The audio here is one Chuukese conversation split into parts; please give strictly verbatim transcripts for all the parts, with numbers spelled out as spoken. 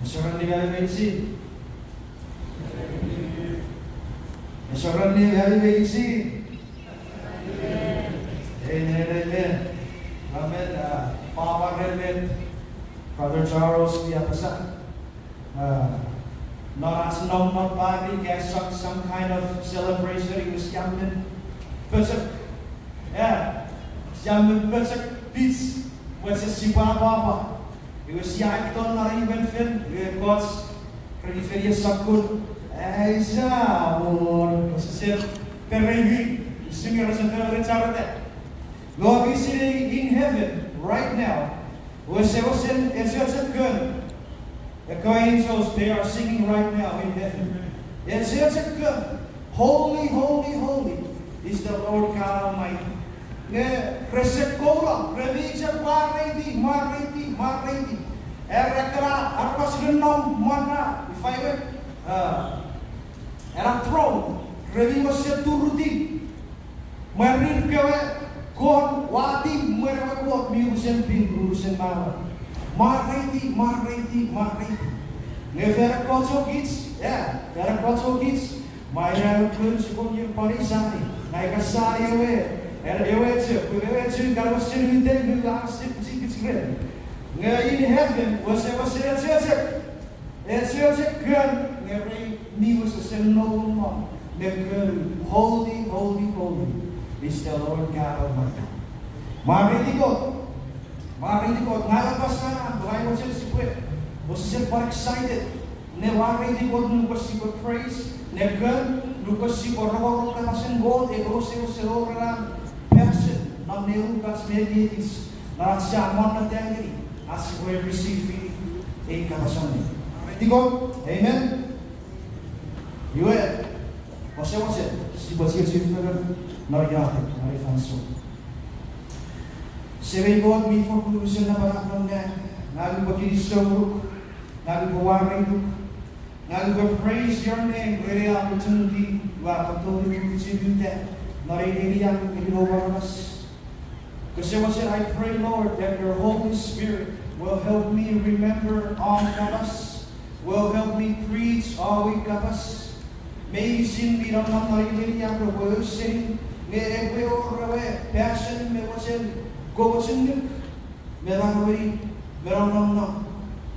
Esoranni ami meinisin. Esoranni ami meinisin. Amen, amen. Amen. Uh, pwapwa ren met Brother Charles mi apasa. Uh, non ach nom non pari, ika some, some kind of celebration, iwe sia men pochok. Yeah. Sia men pochok pich, pwe sia sipwe apwapwa. Iwe sia iton non imwen fen, iwe Kot, ren fen ei sokkun, aisa, wor, wesesen, pereimi, usun nge rese fen ren charata. Lord, we sing in heaven right now. Wesewesen echochok kon. Ekkewe angels, they are singing right now in heaven. Echochok kon. Holy, holy, holy is the Lord God Almighty. Nge rese kouno, re mi chok mwareiti, mwareiti, mwareiti. Era ekkena aramas mi nom mwen na, ifa we, uh, ena throne, re mi wesen turutiw. Mwirin kewe kon watiw mwen ewe Kot mi unusen pin, unusen manau. Mwareiti, mwareiti, mwareiti. Nge fan ekkoch kich, yeah, fan ekkoch kich, mwa ina nukun sukun ir pwan sani. Nge ika sani ewe, ewe chok, ewe chok, kana wesen uta, mi wesen pichikich ren. Nge in heaven, wesewesen echochok. Echochok kon, nge rei mi wesesen nom non, nge kon, holy, holy, holy is the Lord God Almighty. Mwareiti Kot. Mwareiti Kot. Ngang ua apasa, ngang ua mochen sipwe, wesesen pwan excited ne mwareiti Kot nupwen sipwe praise, ne kon, nupwen sipwe rongorong kapasen Kot, epwe wesewesen wor ena passion non nenukach me ekis, non ach sia monnota ngeni, ach sipwe receive ei kapas allim. Mwareiti Kot, amen. Iwe, wesewesen, sipwe chiechi fengen non iotek non ei fansoun. Semei Kot mi fokkun unusen napanap non nang, ngang upwe kinisou ngonuk, ngang upwe mwareituk, ngang upwe praise your name ren ei opportunity ua pwan tongeni tufichin uta non ei nenian ngeni noum aramas. Kose mochen, I pray, Lord, that your Holy Spirit will help me remember om kapas, will help me preach om kapas. Meinisin mi nonnom non ei nenian epwe ausening, nge epwe wor ewe passion me mochen, komochunuk, me manaueni, me nonnom non,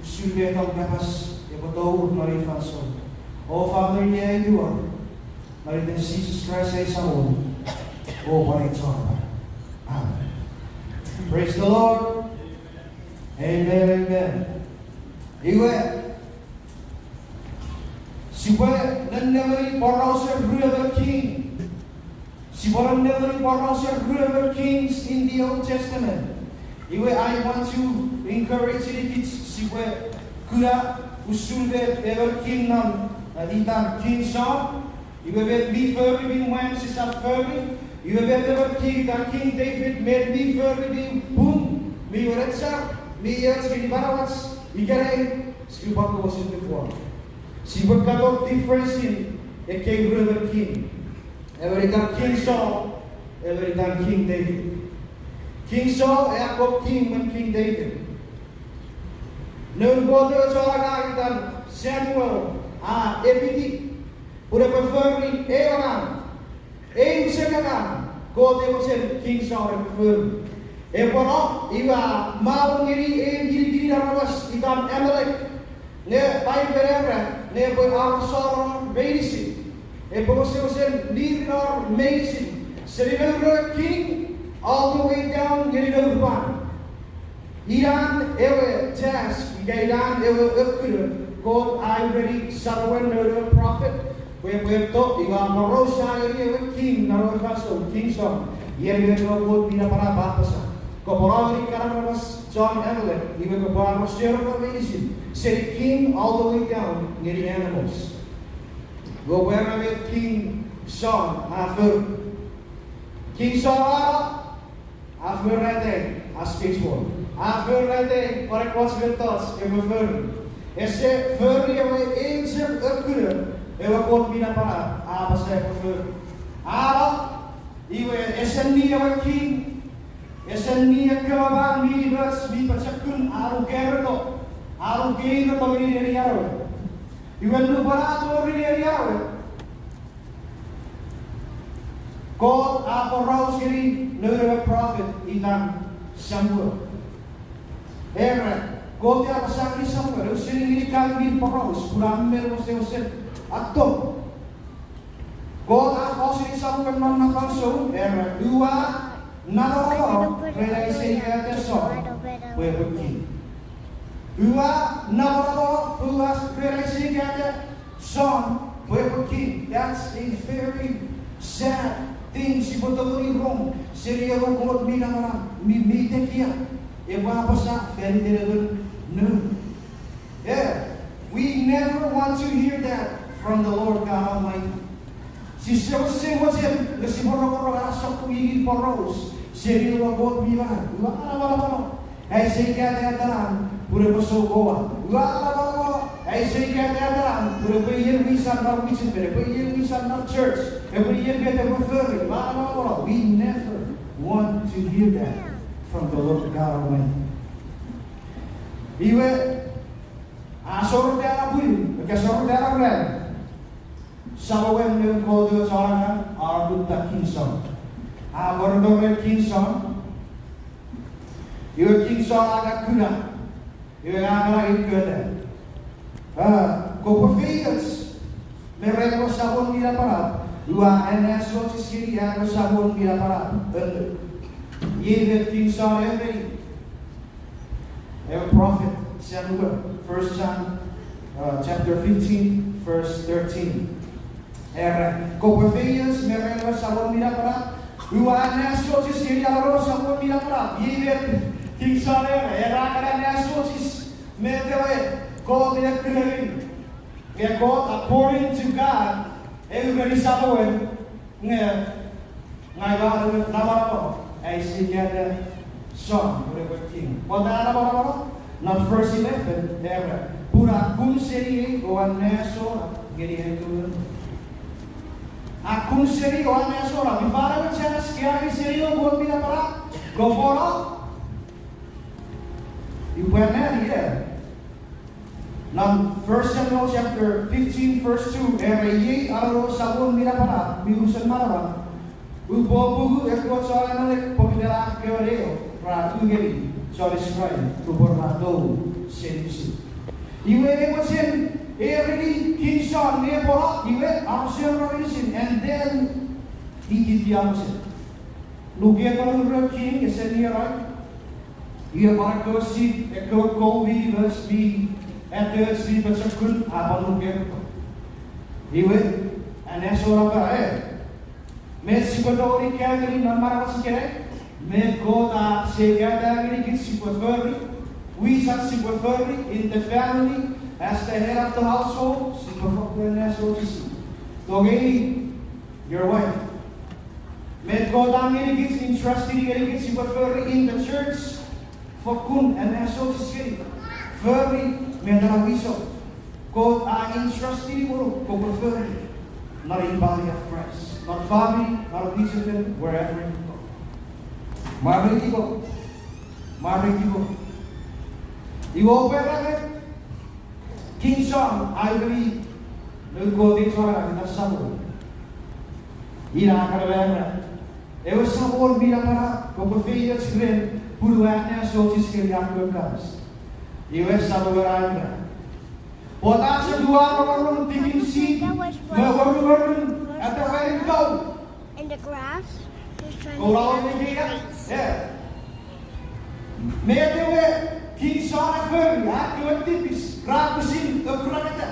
usun met om kapas epwe tour non ei fansoun. O Father, iei ai tingor, non iten Jises Kraist ai Samon, o pwan ai Chon Amanau. Amen. Praise the Lord. Amen, amen. Iwe, sipwe nennengeni porausen ruemon king. Sipwe nennengeni porausen ruemon kings in the Old Testament. Iwe, I want to encourage inikich sipwe kuna usun met emon king non, uh, itan King Saul. Iwe met mi fori mi mwan sisap fori. Iwe met emon king itan King David, met mi fori mi pung, mi wenechar, mi och ngeni manauach. Ikenai, sipwe pwan komochunuk won. Sipwe katon difference in ekkei ruemon king. Emon itan King Saul, emon itan King David. King Saul a akkom king mwen King David. Noun Kot ewe chon angang itan Samuel a epiti pun epwe fori ew angang, ew chok angang Kot a mochen King Saul epwe fori. Epwe no, iwe a mano ngeni ew kinikinin aramas itan Amalek, nge Paipen a era, nge epwe arosano meinisin. Epwe wesewesen niwin ar meinisin, seni nour ewe king all the way down ngeni nour pwan. Inan ewe task, ika inan ewe okkuno Kot a ureni sanawen noun ewe prophet pwe epwe eto, iwe a porausa ngeni ewe king non ewe fansoun, King Saul, iei met ewe Kot mi napanap a apasa: Kopwe no ngeni ekkana aramas chon Amalek, iwe kopwe arosano meinisin, seni king all the way down ngeni animals. Kopwe era met King Saul a fori. King Saul a no, a forata a spiritual. A forata pwan ekkoch mettoch epwe fori. Ese fori ewe ew chok okkuno ewe Kot mi napanap a apasa epwe fori. A no, iwe ese ni ewe king, ese ni ekkewe man mi nimoch mi pochokun a nukereto. A nukei me tongeni nenian we. Iwe nupwen a tori nenian we, Kot a poraus ngeni noun ewe prophet itan Samuel. Era, Kot a apasa ngeni Samuel, ausening ngeni kang mi poraus, pun a men wesewesen atto. Kot a fos ngeni Samuel non na fansoun, era, ua namanamano ren ai seikata Saul pwe epwe king. Ua namanamano ren ai seikata Saul pwe epwe king. That's a very sad thing sipwe tongeni rong seni ewe Kot mi namanam, mi, mi tekia, epwe apasa fan iten emon noun. Yeah, we never want to hear that from the Lord God Almighty. Sise, sise mochen nge sipwe rongorong ena sokkun poraus seni ewe Kot mi manau. Ua namanamano ai seikata atanan pun epwe soukoa. Ua namanamano ai seikata atanan pun epwe ien wisan non mwichefen, epwe ien wisan non church, epwe ien met epwe fori. Ua namanamano. We never want to hear that from the Lord God Almighty. Iwe, a soreta ena pwinin, ika soreta ena ran, Samuel noun Kot ewe chon angang a kutta King Saul. A pwan tori King Saul. Iwe King Saul a kan kuna. Iwe a kan ikuta, a, kopwe feioch me ren ewe Samon mi Napanap, ua anneasochis ngeni an ewe Samon mi Napanap annuk. Iei met King Saul a ereni ewe prophet Samuel, First Samuel, uh, chapter fifteen, verse thirteen. Era, kopwe feioch me ren ewe Samon mi Napanap, ua anneasochis ngeni an ewe Samon mi Napanap. Iei met King Saul a era, era a kan anneasochis met ewe Kot e kuna ngeni. Nge Kot, according to God, e ureni Samuel, nge ngang ua namanamano ai seikata Saul pwe epwe king. Pwata a namanamano? Non verse eleven, era, pun a kun seniei o anneasona ngeni ai kewe annuk. A kun seniei o anneasona. Mi fan ewe chance ka angei seni ewe Kot mi Napanap, kopwe no, upwe anneani, e. Non First Samuel chapter fifteen, verse two, era, iei an ewe Samon mi Napanap mi unusen manaman, upwe apungu ekkoch chon Amalek pokiten ar kewe neo ra u ngeni chon Israel nupwen ra tou seni Isip. Iwe e mochen ereni King Saul nge epwe no, iwe a mochen rong inisin, and then ikiti a mochen. Nuketon ren king ese nienai. Iwe pwan ekkewe sip, ekkewe kou mi nimoch, mi atoch, mi pochokun, a pwan nuketon. Iwe, anneasonapa, e. Met sipwe tongeni kaeo ngeni non manauach ikenai? Met Kot a seikata ngenikich sipwe fori, wisach sipwe fori in the family, as the head of the household, sipwe fokkun anneasochisi. Tongei your wife. Met Kot a ngenikich, entrustini ngenikich sipwe fori in the church, fokkun anneasochis ngeni. Fori met ena wisom Kot a entrustini ngonuk kopwe fori non ei body of Christ, non famini, non mwichefen, wherever you go. Mwareiti Kot. Mwareiti Kot. Iwe oupwe era, King Saul a ereni noun Kot ewe chon angang itan Samuel. Ina a kan era, ewe Samon mi Napanap, kopwe feioch ren pun ua anneasochis ngeni an kewe kapas. Iwe Samuel a era, pwata chok ua rongorong tikin sip me wonumorun atawanin kou? Kou ra otekeia, e. Met ewe King Saul a fori, an kewe tipis ra pwisin akuraketa.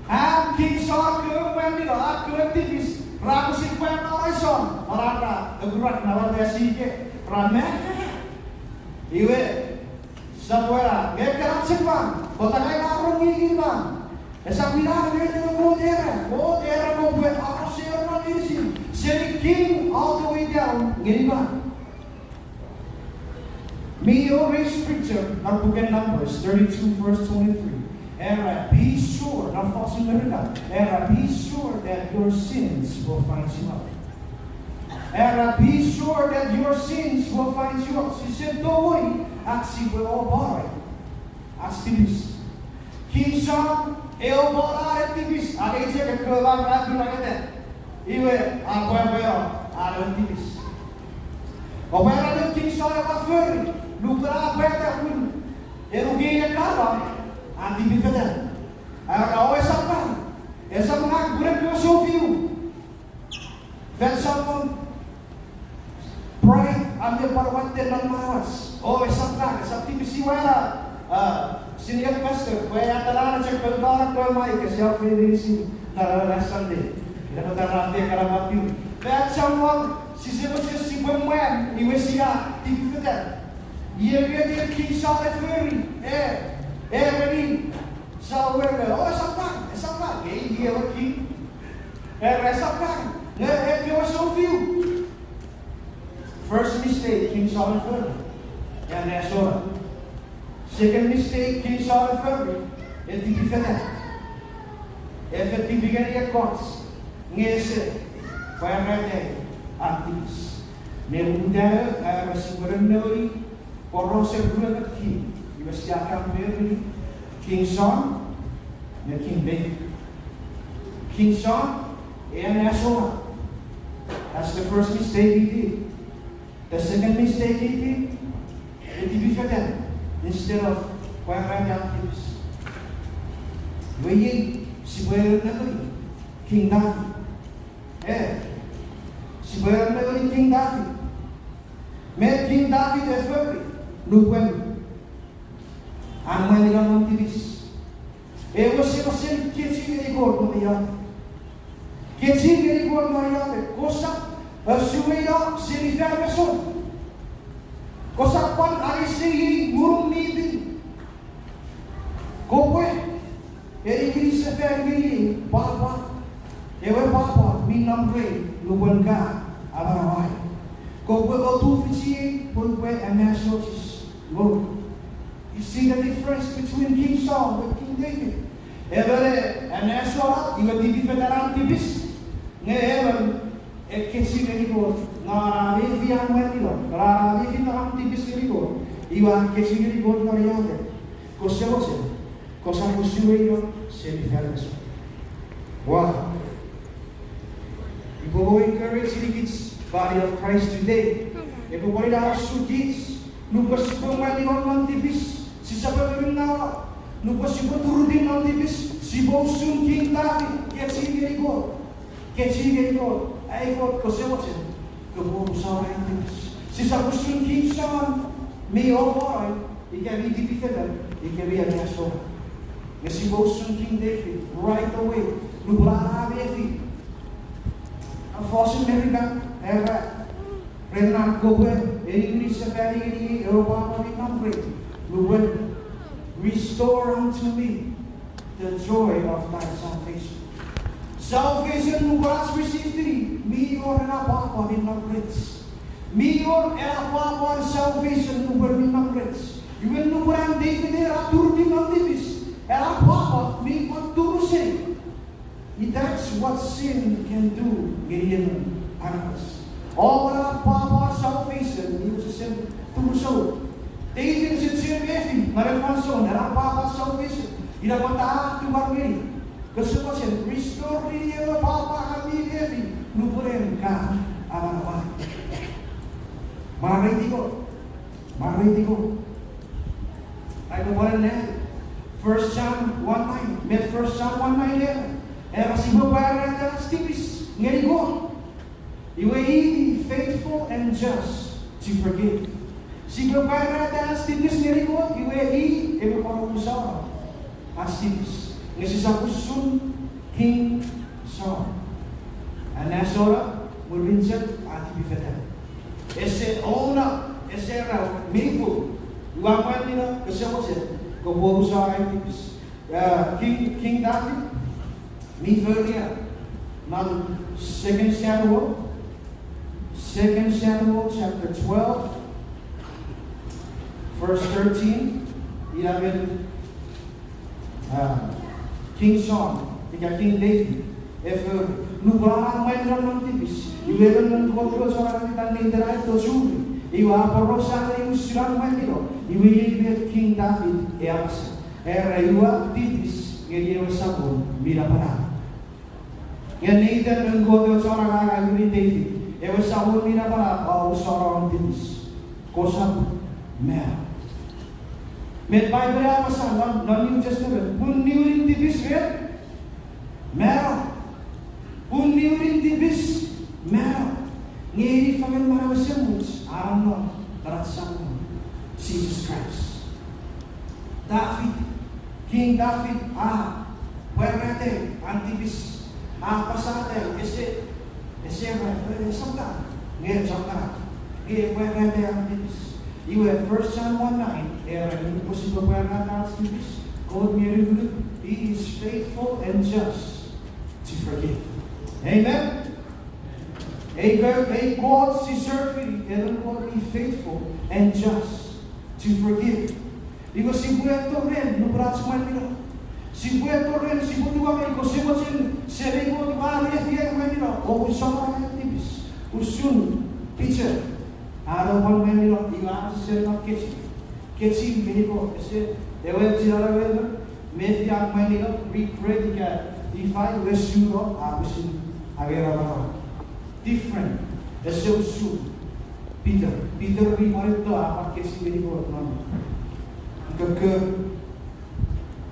An King Saul kewe mwan mi no, an kewe tipis ra pwisin pwan no raison, ara ra akurak na wata sike, ra me. Iwe, Samuel a, nge kana chok man, pwata ngang ua rong ngeni man? Esap ina met ewe Kot era, Kot era kopwe aoser non inisin, seni king all the way down ngeni man. Mi ewe scripture non puken Numbers thirty-two verse twenty-three. Era, be sure, non fosun Merika, era, be sure that your sins will find you out. Era, be sure that your sins will find you out. Sise tongeni ach sipwe opare ach tipis. King Saul, ewe pwan an tipis, angei chok ekkewe man ra kurangeta. Iwe, a pwapwa non an tipis. Oupwe era met King Saul a fori, nupwen a pwata pun, e nukei ekkan, a tipifetan. A era, o esap ngang, esap ngang, pun ekkewe sounfiu. Fan chommong pride a mi pwan watte non manauach. O, esap ngang, esap tipis. Iwe a, a, senior pastor, pwe a tana chok pwe tana pwe mai, ke sia fini si, tana last Sunday. Ina pwe tana te kana mati. Fan chommong, sise mochen sipwe mwan, iwe sia tipifetan. Iei met King Saul e fori, e, e, meni, Saul we, o, esap ngang, esap ngang, ei, iei ewe king. Era esap ngang, nge ekkewe sounfiu. First mistake King Saul e fori, e anneasochis. Second mistake King Saul e fori, e tipifetan. E fen tipi ngeni ekkoch, nge ese pwarata an tipis. Me uta, a, sipwe nennengeni porausen ruemon king, iwe sia compare King Saul me King David. King Saul, e anneasochis. That's the first mistake he did. The second mistake he did, e tipifetan instead of pwarata an tipis. Iwe iei, sipwe nennengeni King David. E, sipwe nennengeni King David. Met King David e fori nupwen an mwanino non tipis. E wesewesen kechiw ngeni Kot non iotek. Kechiw ngeni Kot non iotek. Kosap asuweino seni fan mesom. Kosap pwan angei seni ngunum mi pin. Kopwe eniwini sefan ngeni pwapwa, ewe pwapwa mi nom rei nupwen ka amanauai. Kopwe otufichiei pwe upwe anneasochis ngonuk. You see the difference between King Saul and King David? Emon e anneasochis, iwe tipifetan an tipis, nge emon e kechiw ngeni Kot non an mefi an mwanino, non an mefi non an tipis ngeni Kot, iwe a kechiw ngeni Kot non iotek. Kose mochen, kosap asuweino seni fan mesom. Wow. Ipwe mo encourage ngenikich body of Christ today. Epwe pwan ina usun kich, nupwen sipwe mwanino non tipis, sisapw ewe minnawa. Nupwen sipwe turutiw non tipis, sipwe usun King David, kechiw ngeni Kot. Kechiw ngeni Kot, ai Kot, kose mochen kopwe omusano ai tipis. Sisapw usun King Saul, mi omoai, ika mi tipifetan, ika mi anneasochis. Nge sipwe usun King David, right away, nupwen a mefi. A fosun Merika, era, ren an kopwe eniwini sefani ngeniei ewe pwapwa mi nom rei, nupwen, restore unto me the joy of thy salvation. Salvation nupwen ach receive-ini, mi wor ena pwapwa mi nom rech. Mi wor ena pwapwan salvation nupwen mi nom rech. Iwe nupwen an David era turutiw non tipis, ena pwapwa mi pwan turu seni. That's what sin can do ngeni emon aramas. O ena pwapwan salvation mi wesewesen turu seni. David ese chiwen mefi non ei fansoun ena pwapwan salvation. Ina pwata a tingor ngeni, kose mochen restore-ini ewe pwapwa a mi mefi nupwen ka amanauai. Mwareiti Kot. Mwareiti Kot. Ai kopwe ne, First John one nine, met First John one nine era, era sipwe pwarata ach tipis ngeni Kot. Iwe i faithful and just to forgive. Sipwe pwarata ach tipis ngeni Kot, iwe i epwe pwan omusano ach tipis. Nge sisapw usun King Saul. Anneasochis, mwirin chok a tipifetan. Ese own up, ese era, mi pung. Ua mwanino, kose mochen kopwe omusano ai tipis. Uh, King, King David, mi fori ia non Second Samuel, Second Samuel chapter twelve, verse thirteen, ina met, uh, King Saul, ika King David, e fori, nupwen an mwanino non tipis, iwe emon noun Kot ewe chon angang mi iten ai to churi, Iwe a aporausa ngeni usun an mwanino, iwe iei met King David e apasa. Era, iwe a tipis ngeni ewe Samon mi napanap. Nge Nathan, noun Kot ewe chon angang, a ureni David, ewe Samon mi napanap a omusano om tipis. Kosap mano. Met Paipen a apasa non, non New Testament, pun niwinin tipis met mano. Pun niwinin tipis mano. Nge iei fengen manau esemuch a nom non ach Samon Jises Kraist. David, King David a pwarata an tipis, a apasa ese, ese, esap, nge chon kana, nge pwarata an tipis. Iwe First John one nine era, nupwen sipwe pwarata ach tipis, Kot mi nukunuk, He is faithful and just to forgive. Amen. Ei Kot, ei Kot si serve-ni, emon Kot mi faithful and just to forgive. Iwe sipwe eto ren nupwen ach mwanino. Sipwe eto ren, sipwe tuangei kose mochen seni Kot a mefi ai mwanino, omusano an tipis. Usun Peter, a no pwan mwanino, iwe a sesena kechiw. Kechiw ngeni Kot, ese, ewe chinon ewe, mefi an mwanino, regret ika ifa, iwe suno, a pwisin angei manau. Different. Ese usun Peter. Peter mi pwan eto a pwan kechiw ngeni Kot non kokkori.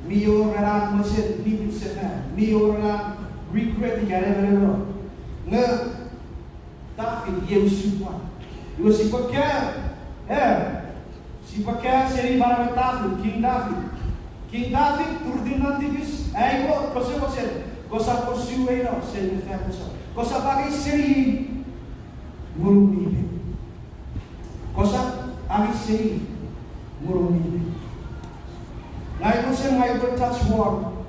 Mi wor ena mochen niwin sefan. Mi wor ena regret ika nemenemen. Nge David iei usun pwan. Iwe sipwe kaeo, e, sipwe kaeo seni manauen David, King David. King David, turutiw non tipis, ai Kot, kose mochen, kosap osueino seni fan kosap. Kosap angei seni ngunum mi pin. Kosap angei seni ngunum mi pin. Ngang mochen ngang upwe touch won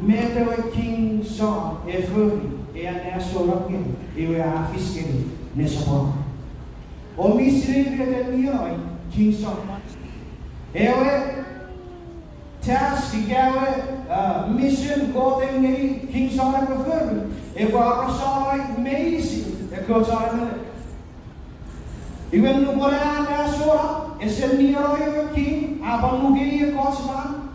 met ewe King Saul e fori, e anneasonap ngeni, iwe a fis ngeni nesoponon. Oumi sinei met mi anoi King Saul. Ewe task ika ewe, uh, mission Kot e ngeni King Saul epwe fori, epwe arasano meinisin ekkewe chon Amalek. Iwe nupwen a anneasonap, ese nieno ewe king, a pwan nukeni ekkoch man.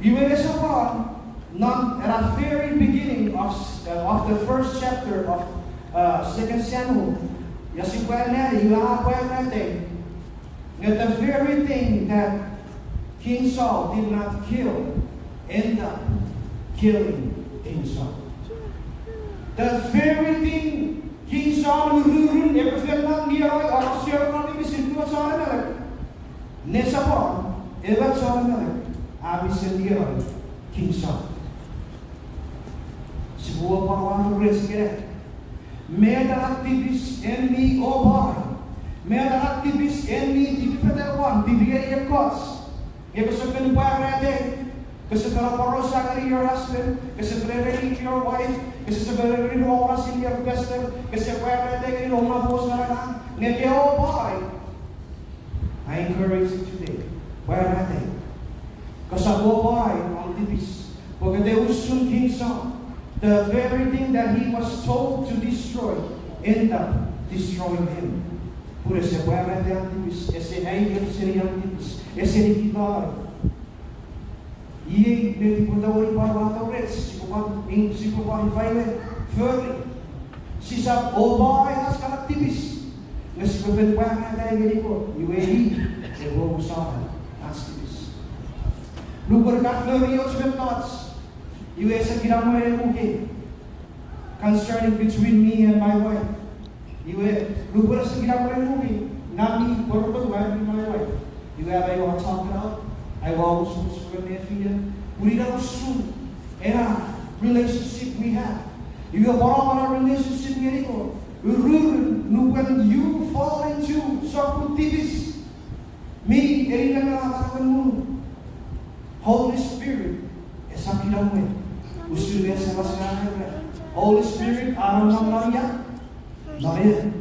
Iwe nesoponon, non ena very beginning of, uh, of the first chapter of, uh, Second Samuel, ia sipwe anneani, iwe a pwarata, nge the very thing that King Saul did not kill end up killing King Saul. The very thing King Saul ururun epwe fen nieno, a sero non inisin ekkewe chon Amalek. Nesoponon, ewe chon Amalek a pwisin nieno King Saul. Sipwe pwan wato rech ikenai. Met ena tipis en mi opai. Met ena tipis en mi tipifetan won, tipi ngeni ekkoch. Nge kese fen pwarata, kese fen aporausa ngeni your husband, kese fen ereni your wife, kese fen ereni noum arasin your pastor, kese pwarata ngeni noum na boss nana, nge ke opai. I encourage you today. Pwarata. Kosap opai om tipis. Pokiten usun King Saul, the very thing that he was told to destroy end up destroying him. Pun ese pwarata an tipis, ese aier seni an tipis, ese nikitano. Iei met epwe tongeni pwan wato rech, sipwe pwan, sipwe pwan ifa we fori. Sisap opai ach kana tipis. Nge sipwe fen pwarata ngeni Kot, iwe i epwe omusano ach tipis. Nupwen ka fori och mettoch, iwe ese kinamwe ne mukei. Concerning between me and my wife. Iwe, nupwen ese kinamwe ne mukei, ngang mi poroton wari my wife. Iwe, am aua talk it out, aua omusomus fengen mefian. Pun ina usun ena relationship we have. Iwe, pwan ena relationship ngeni Kot. Ururun, nupwen you fall into sokkun tipis, mi eni nengeni manauen ngun, Holy Spirit esap kinamwe. Usun met Semas a era, Holy Spirit a nonnom non ia, non en.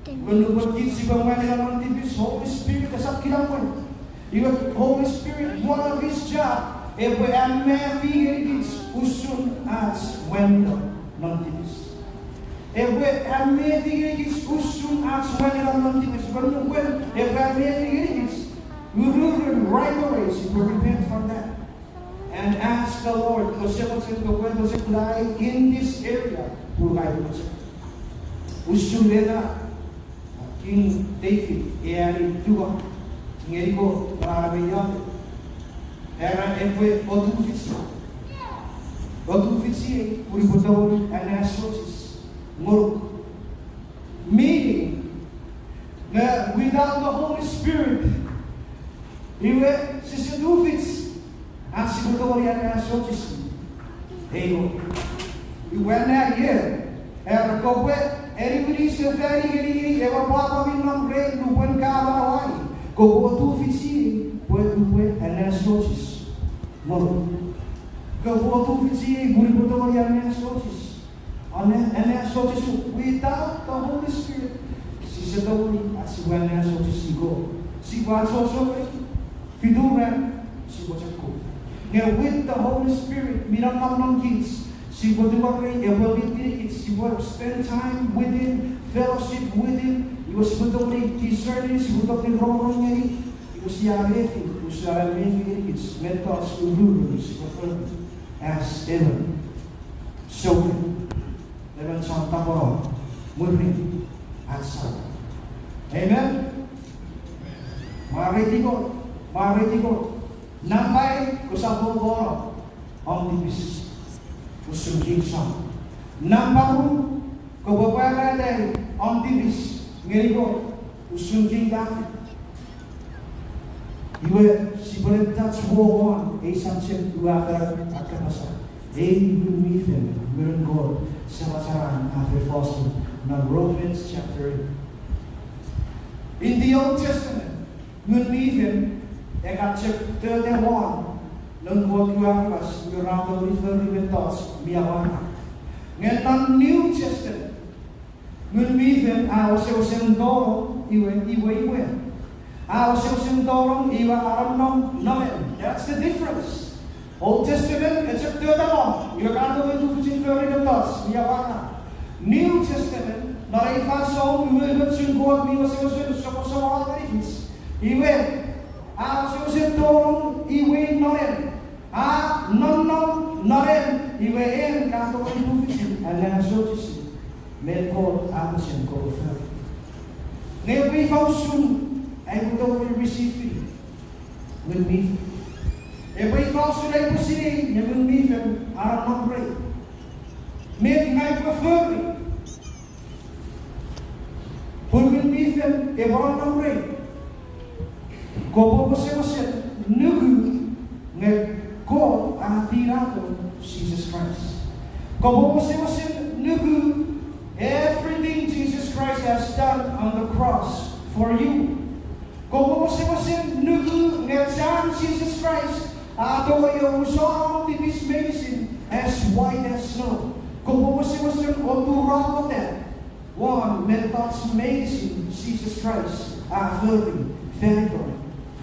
Iwe nupwen kich sipwe mwanino non tipis, Holy Spirit esap kinamwe. Iwe Holy Spirit, one of his job, epwe amefi ngenikich usun ach mwanino non tipis. Epwe amefi ngenikich usun ach Pwan ina non tipis, pwan nupwen epwe mefi ngenikich, ururun right away, sipwe repent from that. And ask the Lord, kose mochen kopwe mochen die in this area, pun ngang mochen. Usun ena, King David, e ani tungor ngeni Kot, a iotek. Era epwe otufichi. Otufichiei, pun upwe tongeni anneasochis ngonuk. Meaning, that without the Holy Spirit, iwe sise tufich ach sipwe tongeni anneasochis. Eino. Iwe na ie, era kopwe eniwini sefani ngeni ewe pwapwa mi nom rei nupwen ka manaueni, kopwe otufichi pwe upwe anneasochis. Mo. Kopwe otufichi pun upwe tongeni anneasochis. Anne, anneasochis without the Holy Spirit, sise tongeni ach sipwe anneasochisi Kot. Sipwe achocho, fitu ran, sipwe chok kuf. Nge with the Holy Spirit, mi nom non kich, sipwe tungorei epwe lead-ini kich, sipwe spend time with him, fellowship with him, iwe sipwe tongeni discern, sipwe tongeni rongorong ngeni, iwe sia mefi, usun a mefi ngeni kich, mettoch ururun sipwe fori, as emon souneng, emon chon tapweno mwirin ach Samon. Amen. Mwareiti Kot, mwareiti Kot. Nampa ew, kosap popono om tipis usun King Saul. Nampa ru, kopwe pwarata om tipis ngeni Kot usun King David. Iwe sipwe ne touch won ei subject ua fen akapasa. Ei Ngun mi Fen, Ngunun Kot, Semach Aran, a fen fos non Romans chapter eight. In the Old Testament, Ngun mi Fen e kan chok tota won noun Kot kewe aramas, iwe ra tongeni fori mettoch mi amwarar. Nge non New Testament, Ngun mi Fen a wesewesen tonong, iwe, iwe, iwe. A wesewesen tonong, iwe a nonnom nomen. That's the difference. Old Testament, e chok tota won, iwe ka tongeni tufichin fori mettoch mi amwarar. New Testament, non ei fansoun, iwe mochen Kot mi wesewesen soposopono ngenikich. Iwe, a wesewesen tonong, iwe nonen. A nonnom nonen, iwe en ka tongeni tufichin anneasochisi met Kot a mochen kopwe fori. Nge epwe ifa usun aipwe tongeni receive Ngun mi Fen? Epwe ifa usun aipwe sinei nge Ngun mi Fen a nonnom rei? Met ngang upwe fori pun Ngun mi Fen epwe nonnom rei? Kopwe wesewesen nuku nge Kot a tinato Jises Kraist. Kopwe wesewesen nuku everything Jesus Christ has done on the cross for you. Kopwe wesewesen nuku nge chan Jises Kraist a tongeni omusano tipis meinisin as white as snow. Kopwe wesewesen oturopweta won mettoch meinisin Jises Kraist a fori fanitom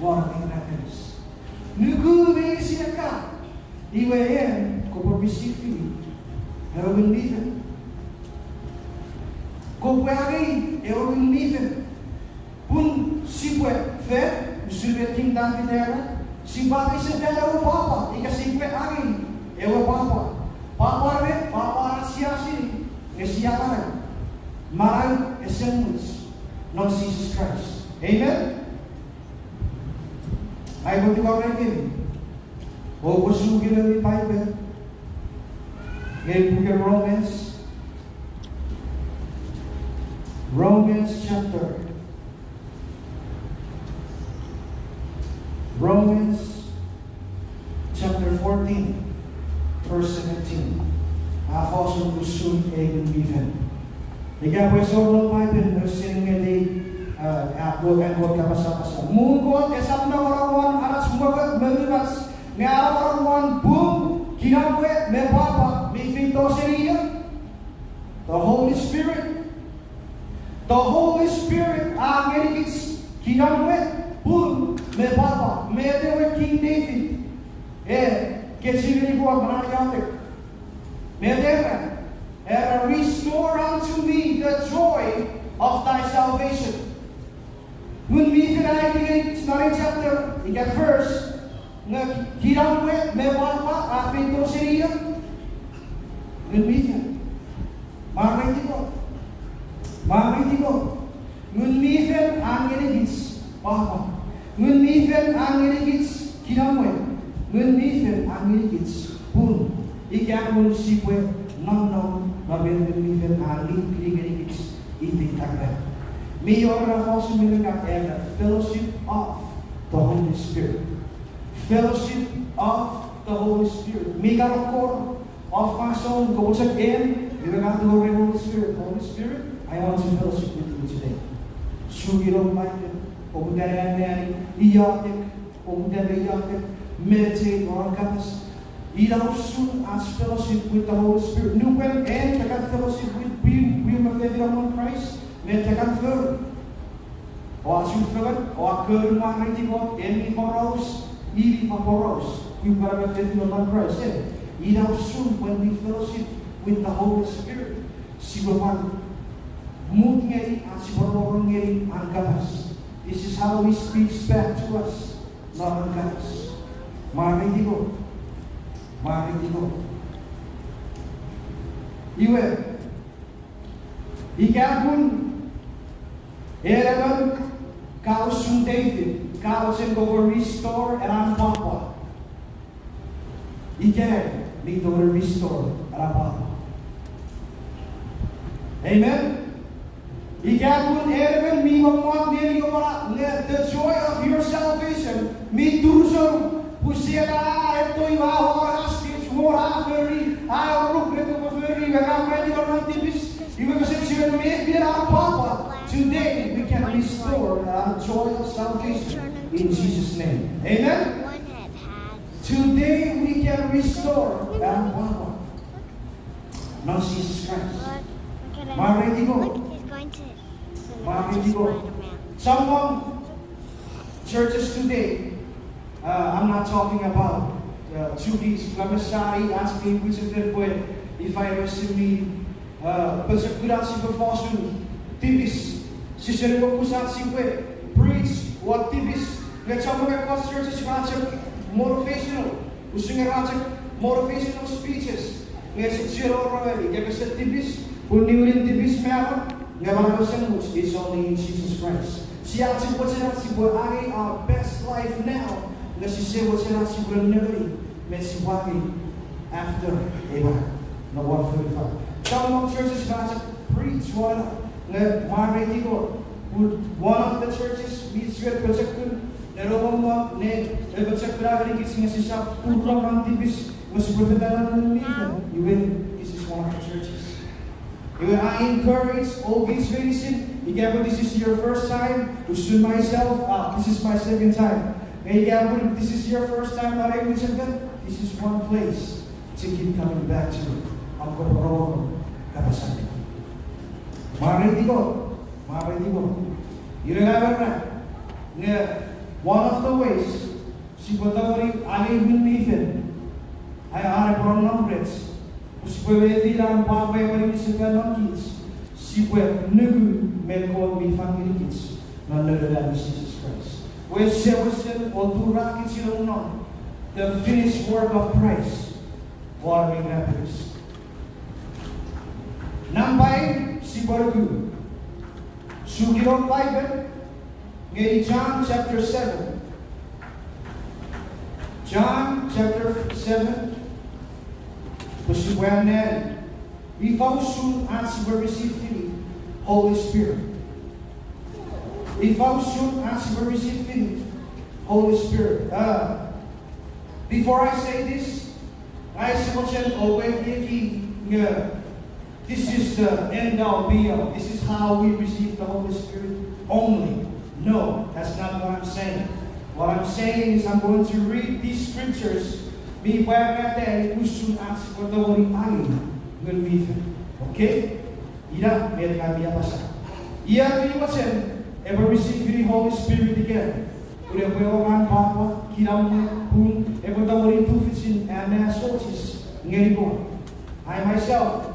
won ei irapenges. Nuku meinisin ekkan, iwe en kopwe receive ewe Ngun mi Fen. Kopwe angei ewe Ngun mi Fen. Pun sipwe fen, usun met King David a era, sipwe angei sefan ewe pwapwa, ika sipwe angei ewe pwapwa. Pwapwa met, pwapwa sia sinei, nge sia manau manau esemuch non Jises Kraist. Amen? Aipwe tungorei kemi, oupwe suki noumi Paipen ngeni puken Romans, Romans chapter, Romans chapter fourteen, verse seventeen. A fos usun ei Ngun mi Fen. Ika pwe esor non Paipen, ausening ngeni, a, a, Kot, an Kot kapas apasa, muun Kot esap nongonong won anach mwo me unumach, nge a nongonong won pung, kinamwe me pwapwa mi feito seni ia? The Holy Spirit. The Holy Spirit a ngenikich kinamwe, pung me pwapwa. Met ewe King David e kechiw ngeni Kot non an iotek? Met era? Era, restore unto me the joy of thy salvation. Ngun mi Fel a aiti ngeni non ei chapter ika verse, nge kinamwe me pwapwa a feito seni ia? Ngun mi Fel. Mwareiti Kot. Mwareiti Kot. Ngun mi Fel a ngenikich pwapwa. Ngun mi Fel a ngenikich kinamwe. Ngun mi Fel a ngenikich pung. Ika pun sipwe nonnom non met Ngun mi Fel a ngenikich, iteiten ran. Mi wor ena fosun mi ren ika fellowship of the Holy Spirit. Fellowship of the Holy Spirit. Mi kan akkom, off my own, kopwe chok en, iwe ka tingorei Holy Spirit, Holy Spirit, I want to fellowship with you today. Suki non Paipen, poputa ne anneani, iotek, poputa ne iotek, meditate on kapas. Ina usun ach fellowship with the Holy Spirit. Nupwen en ka kan fellowship with pwium, pwium me fefinom non Kraist, met ka kan fori? Oua chufengen, oua kon mwareiti Kot, en mi poraus, i mi pwan poraus, pwium kana me fefinom non Kraist, e. Ina usun when we fellowship with the Holy Spirit, sipwe pwan mut ngeni ach sipwe rongorong ngeni an kapas. This is how he speaks back to us, non an kapas. Mwareiti Kot. Mwareiti Kot. Iwe, ika pun en emon ka usun David, ka mochen kopwe restore ena pwapwa, ika mi tongeni restore ena pwapwa. Amen. Ika pun en emon mi mommot neni omona, nge the joy of your salvation mi turusonu, pun Setan a etto iwe a wor hostage, wor a fori, a oruk met kopwe fori, iwe ka mwareiti non tipis, iwe kese chiwen mefi ena pwapwa. Today we can restore our joy of salvation in Jesus' name. Amen? Today we can restore ena pwapwa non Jises Kraist. Mwareiti Kot. Mwareiti Kot. Chommong churches today, uh, I'm not talking about, uh, Chuukese, pwe me sani ach mi pwisin fen pwe ifa ewe ese mi, uh, pochokun ach sipwe fosun tipis, sise nuokus ach sipwe preach won tipis, nge chommong ekkoch churches ra chok motivational, usun nge ra chok motivational speeches, nge ese chiwen wor ewe ika kese tipis, pun niwinin tipis mano, nge manau esemuch, it's only in Jesus Christ. Sia chok mochen ach sipwe angei our best life now, nge sise mochen ach sipwe nengeni met sipwe angei after ewe, non won fonufan. Chommong churches ra chok preach won, nge mwareiti Kot, pun one of the churches mi chuen pochokun, ne nongonong ne, ne pochokun a ngenikich nge sisap turunong non tipis, nge sipwe fetan non Ngun mi Fel, iwe, this is one of the churches. Iwe, I encourage all these meinisin, ika pwe this is your first time, usun myself, ah, this is my second time. Nge ika pwe this is your first time non ei mwichefen, this is one place to keep coming back to. Am kopwe rongorong kapas allim. Mwareiti Kot, mwareiti Kot. Ina ena, nge one of the ways sipwe tongeni angei Ngun mi Fel, a, a epwe nonnom rech, pwe sipwe mefi ena pwapwa epwe niwinsefan non kich, sipwe nuku met Kot mi fang ngenikich non Noun we Jises Kraist. Pwe ese wesen oturakich nonnom, the finished work of Christ won ewe irapenges. Nampa ew sipwe nuku, suki non Paipen, ngeni John chapter seven. John chapter seven. Pwe sipwe anneani ifa usun ach sipwe receive-ini Holy Spirit. Ifa usun ach sipwe receive-ini Holy Spirit. Uh, before I say this, ngang ese mochen oupwe ekieki nge this is the end all be all. This is how we receive the Holy Spirit only. No, that's not what I'm saying. What I'm saying is I'm going to read these scriptures mi pwarata usun ach sipwe tongeni angei Ngun mi Fel. Okay? Ina met ngang mi apasa. Ia mi mochen epwe receive-ini Holy Spirit ikenai, pun epwe wor an pwapwa, kinamwe, pung, epwe tongeni tufichin anneasochis ngeni Kot. I myself,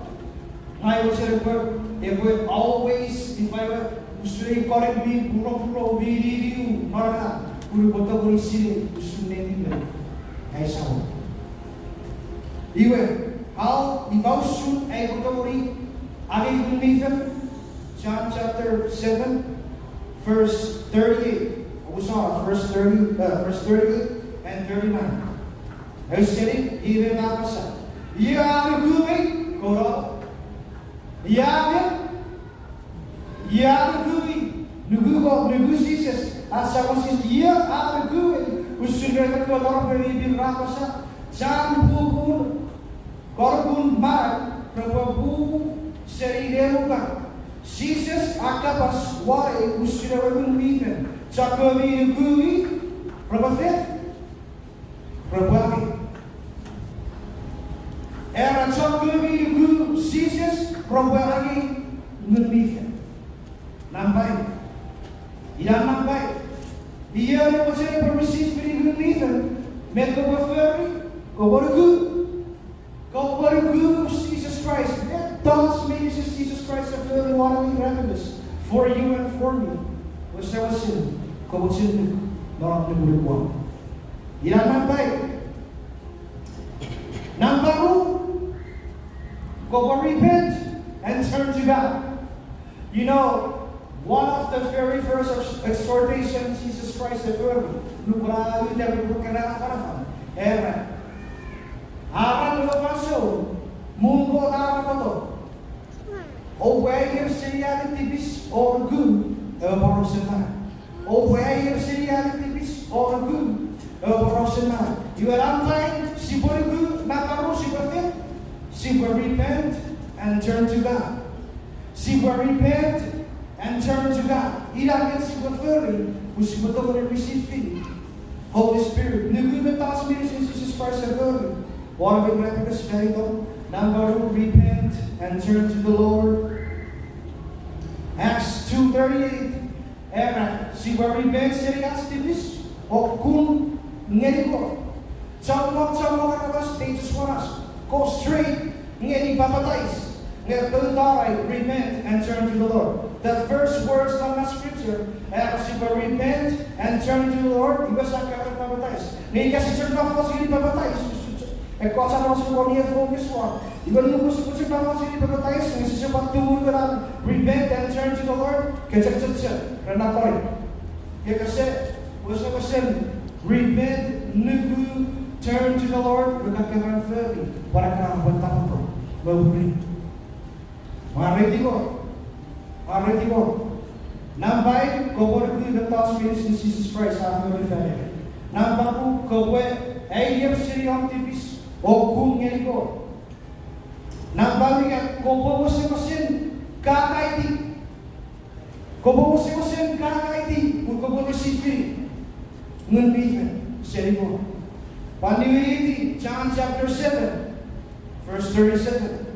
ngang ua mochen epwe, epwe always Ifa ewe, usun ei konik mi puropuro mi niniu non ena, pun upwe tongeni sinei usun netipen ai Samon. Iwe, how, ifa usun ai upwe tongeni angei Ngun mi Fel? John chapter seven, verse thirty-eight. Omusano, verse thirty, uh, verse thirty-eight and thirty-nine. Ausening, iwe a apasa, ia a nukuei, kouno. Ia a ia a nukuei, nuku Kot, nuku Jises, ach Samon Jises, ia a nukuei, usun met ekkewe taropwe mi pin ra apasa, chan popun konik manau repwe pu seni nenukan. Jises a kapas won ei usun ewe Ngun mi Fel, chokkewe mi nukuei repwe fet, repwe angei. Era chokkewe mi nuku Jises repwe angei Ngun mi Fel. Nampa, ina nampa, ion epwe mochen epwe receive-ni Ngun mi Fel, met kopwe fori? Kopwe nuku. Kopwe nuku Jises Kraist. Mettoch meinisin Jises Kraist a fori won ewe irapenges for you and for me. Wesewesen, kopwe mochen nuku non nukunuk won. Ina nampa, nampa ru, kopwe repent and turn to God. You know, one of the very first ex-, exhortation Jesus Christ a fori nupwen a uta pwe epwe keran afanafan, era, aran ewe fansoun, muun Kot a arapoto, oupwe aier seni ami tipis o nuku ewe porausen manau. Oupwe aier seni ami tipis o nuku ewe porausen manau. Iwe nampa, sipwe nuku, nampa ru, sipwe fet, sipwe repent and turn to God. Sipwe repent and turn to God. Ina met sipwe fori pwe sipwe tongeni receive-ni Holy Spirit. Nuku mettoch meinisin Jesus Christ a fori won ewe irapenges fan itom. Nampa ru, repent and turn to the Lord. Acts two thirty-eight, era, sipwe repent seni ach tipis o kun ngeni Kot. Chommong, chommong aramas, they just want us go straight ngeni papatais. Nge poutano, repent and turn to the Lord. The first words non na scripture, era sipwe repent and turn to the Lord, iwe sia keren papatais. Nge ika sise chok fos ngeni papatais, ekkoch aramas repwe ne focus won. Iwe nupwen sipwe chok fos ngeni papatais, nge sise pwan tumunu ena repent and turn to the Lord, ke chok chok chok ren na konik. Nge kese, wesewesen repent, nuku, turn to the Lord, me ka keran fori pwan ekkana pwe tapoto me mwirin. Mwareiti Kot. Mwareiti Kot. Nampa ew, kopwe nuku mettoch meinisin Jesus Christ a fori fan itom. Nampa ru, kopwe aier seni om tipis o kun ngeni Kot. Nampa unungat, kopwe wesewesen kakaiti. Kopwe wesewesen kakaiti pwe kopwe receive-ni Ngun mi Fel seni Kot. Pwan niwiniti John chapter seven, verse thirty-seven.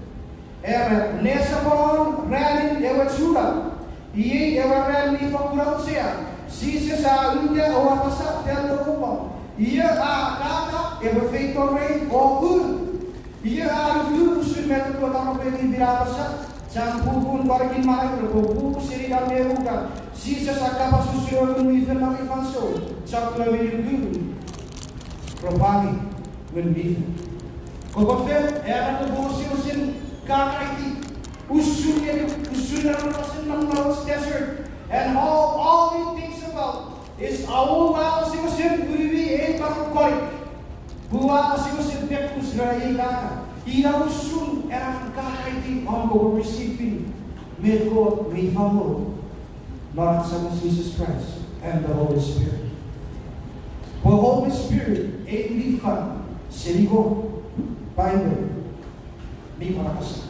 Era, nesoponon ranin ewe chunap, iei ewe ran mi fokkun auchea, Jises a uta o apasa fan tonong won, io a kaka epwe feito rei o kun. Io a nuku usun met ekkewe taropwe mi pin ra apasa, chan popun konikin manau repwe pu seni nenukan. Jises a kapas usun ewe Ngun mi Fel non ei fansoun, chokkewe mi nuku repwe angei Ngun mi Fel. Kopwe fet, era, kopwe wesewesen kakaiti. Usun ngeni, usun ngeni aramas non Mount Desert. And all, all he thinks about is, a ua wesewesen unumi ei taropwe konik. Pwe ua wesewesen pekus ren ei kaka. Ina usun ena kakaiti om kopwe receive-ni met Kot mi fangolo non ach Samon Jesus Christ and the Holy Spirit. Pwe Holy Spirit ei mi fang seni Kot, Bible mi pwan apasa.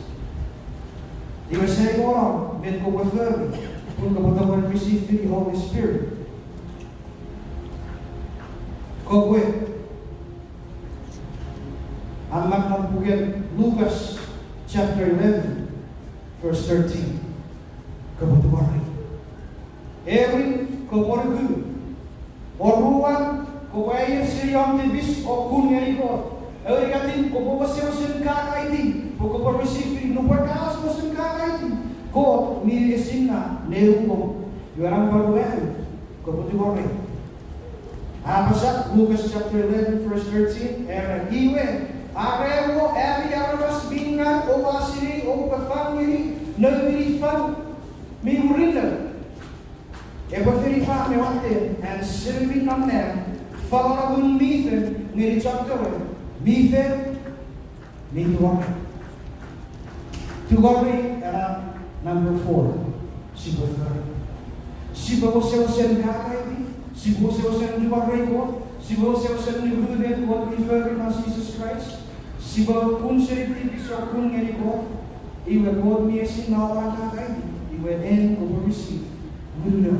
Iwe seni Kot, met kopwe fori pun kopwe tongeni receive-ni Holy Spirit? Kopwe amak non puken Lucas chapter eleven, verse thirteen. Kopwe tupwari. Ewin, kopwe nuku. Oruan, kopwe aier seni om tipis o kun ngeni Kot. Ewe unungatin, kopwe wesewesen kakaiti pwe kopwe receive-ni. Nupwen ka wesewesen kakaiti, Kot mi esinna neukom. Iwe number one, kopwe tungorei. A apasa, Lucas chapter eleven, verse thirteen, era, iwe, are oua ami aramas mi ngaw, oua sinei oupwe fang ngeni noumi fan mi murinno, epwe fen ifa me watte an Sememi non nang fangeno Ngun mi Fen ngeni chon kewe mi fen mi tungorei. Tungorei ena number four. Sipwe fori. Sipwe wesewesen kakaiti. Sipwe wesewesen tungorei Kot. Sipwe wesewesen nuku met Kot mi fori non Jises Kraist. Sipwe kun seni tipis o kun ngeni Kot. Iwe Kot mi esinna oua kakaiti. Iwe en kopwe receive, you know,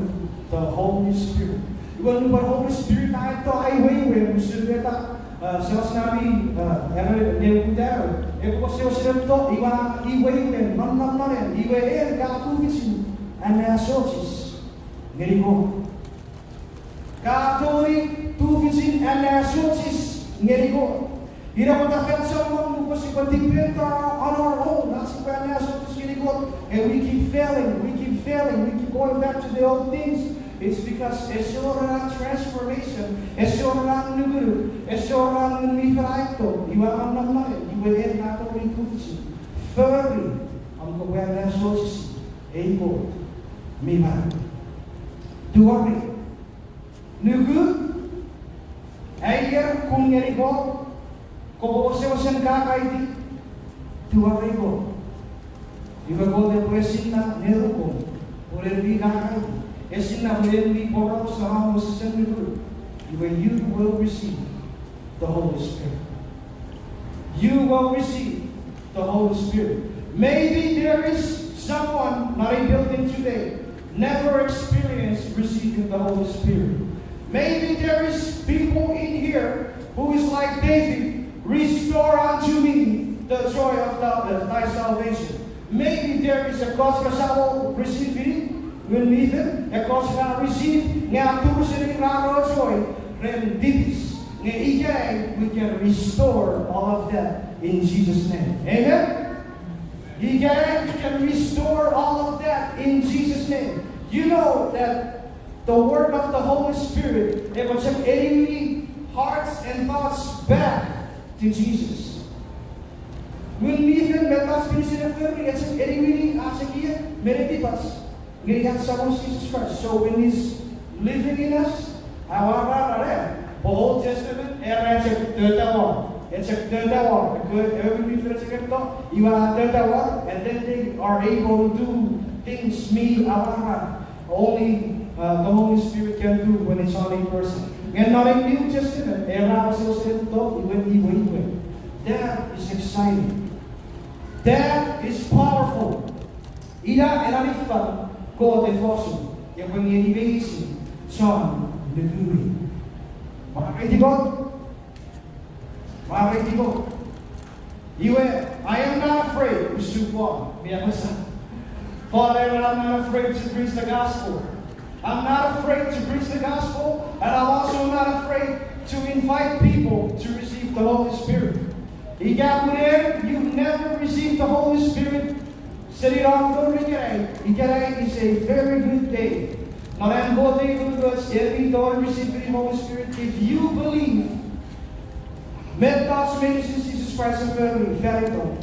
the Holy Spirit. Iwe nupwen Holy Spirit a eto ai wewe, usun meta, uh, sewasnami, uh, ere, ne ukutaro, epwe sewasnami to, iwe, iwe, iwe, non, non, non, iwe, en ka tufichin anneasochis ngeni Kot. Ka tongeni tufichin anneasochis ngeni Kot. Ina pwata fan chommong nupwen sipwe depend on our own, ach sipwe anneasochis ngeni Kot, and we keep failing, we keep failing, we keep going back to the old things. It's because ese wor ena transformation, ese wor ena nukunuk, ese wor ena Ngun mi Fen a eto, iwe a nom non, iwe en ka tongeni tufichin fori om kopwe anneasochisi ei Kot mi manau. Tungorei. Nuku, aier, kun ngeni Kot, kopwe wesewesen kakaiti, tungorei Kot. Iwe Kot epwe esinna neukom pwe en mi kakaiti, esinna pwe en mi poraus non om wesewesen nuku. Iwe you will receive the Holy Spirit. You will receive the Holy Spirit. Maybe there is someone not in building today, never experienced receiving the Holy Spirit. Maybe there is people in here who is like David, restore unto me the joy of thy, of thy salvation. Maybe there is a ekkoch resamo receive, Ngun mi Fen, ekkoch ra receive, nge a turuseni ra no joy, ren tipis. Nge ikenai, we can restore all of that in Jesus' name. Amen? Ikenai, we can restore all of that in Jesus' name. You know that the work of the Holy Spirit, it will take any hearts and thoughts back to Jesus. Ngun mi Fen mettoch meinisin e fori, e chok eniwini ach ekiek me netipach ngeni ach Samon Jesus Christ. So when He's living in us, a wor ena, pwe Old Testament era chok tota won, e chok tota won, ekkewe, ewe Ngun mi Fen chok eto, iwe a tota won, and then they are able to do things mi amwarar. Only, uh, the Holy Spirit can do when it's on a person. Nge non ei New Testament, era wesewesen to, iwe, iwe, iwe. That is exciting. That is powerful. Ina ena niffang Kot e fosun, epwe ngeni meinisin chon nuku. Mwareiti Kot. Mwareiti Kot. Iwe, I am not afraid, usun Paul mi apasa. Paul era, I'm not afraid to preach the gospel. I'm not afraid to preach the gospel, and I'm also not afraid to invite people to receive the Holy Spirit. Ika pun en, you never received the Holy Spirit, seni nom tori ikenai, ikenai is a very good day. Non an Kot ei umoumoch, en mi tongeni receive the Holy Spirit if you believe mettoch meinisin Jises Kraist a fori fan itom